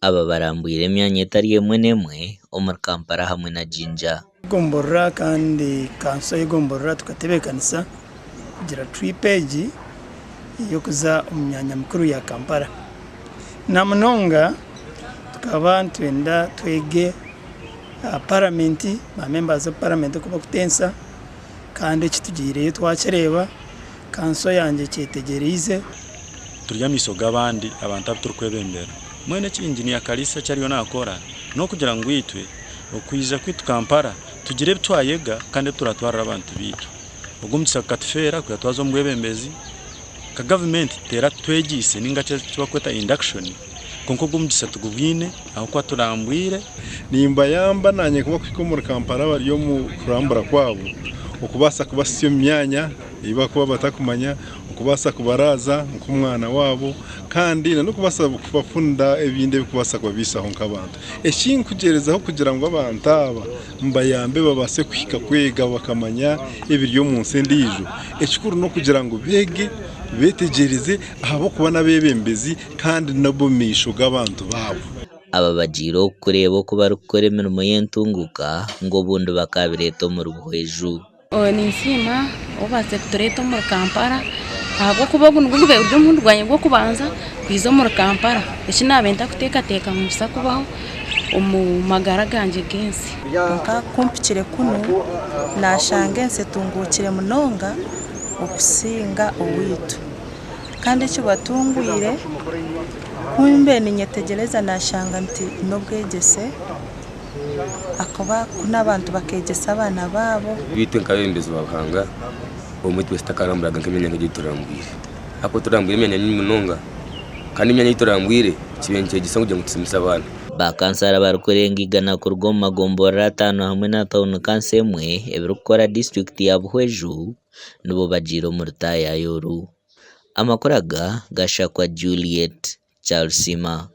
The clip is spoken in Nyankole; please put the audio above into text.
Aba barambwire emyanya etari emwe n'emwe omuri Kampala hamwe na Jinja. Egomborora kandi kanso y'egomborora tukatebeekanisa kugira trip egi ey'okuza omu myanya mikuru ya Kampala. Na munonga tukaba nitwenda twege aha paramenti, ba members of parliament oku bakutensa kandi eki tugiireyo twakireeba, kanso yangye ekyetegyereize. Turi amaisho g'abandi abantu abu turikwebembera. Mbwenu eki Inginiya Kaliisa eki ariyo naakora n'okugira ngu itwe okwija kwaitu Kampala tugire ebi twayega kandi ebi turatwarire abantu baitu. Ogu omugisha gukatufeera kugira twaza omu bwebembezi nka gavumenti teratwegyeise ninga shi eki barikweta induction kwonka ogu omugisha tugubwine ahabw'okuba turambwire. Nimbayamba naanye kuba kuhika omuri Kampala bari omu kurambura kwabo okubaasa kubahitsya omu myanya ei barikuba batakumanya, okubaasa kubaraaza nk'omwana waabo kandi n'okubaasa kubafunira ebindi ebirikubaasa kubabaisaho nk'abantu. Eki nkugyerezaho kugira ngu abantu aba mbayambe babaase kuhika kwega bakamanya ebiri omu nsi endiijo, ekikuru n'okugira ngu beege, beetegyereze ahabw'okuba n'abeebembezi kandi n'ab'omu maisho g'abantu baabo. Aba bagiire oku kureeba oku barikukora emirimo y'entunguuka ngu obundi bakaabireeta omuri Buhweju. Ninsiima obaasize kutureeta omuri Kampala ahabw'okuba ogu nigwo gubaire guri omurundi gwangye gw'okubanza kwija omuri Kampala eki naabaire ntarikuteekateeka ngu nikiza kubaho omu magara gangye g'ensi. Kwonka ku mpikire kunu naashanga ensi etunguukire munonga okusinga owaitu. Kandi eki batungwire ku mbaire ninyetegyereza naashanga nti n'obwegyese. Ahakuba kunu abantu bakeegyesa abaana baabo. Itwe nk'abeebembezi ba Ruhanga, obumwe twesi tutakaramburaga nk'emyanya nk'egi ei turambwire. Ahakuba turambwire emyanya mingi munonga, kandi emyanya ei turambwire kibaire nikyegyesa kugira ngu tusiimise abaana. Ba kansara barikurenga igana kuruga omu magomborora ataano hamwe na tauni kanso emwe ebirikukora disiturikiti ya Buhweju nibo bagiire omu rutaayaayo oru. Amakuru aga gashakwa Juliet Kyarusima.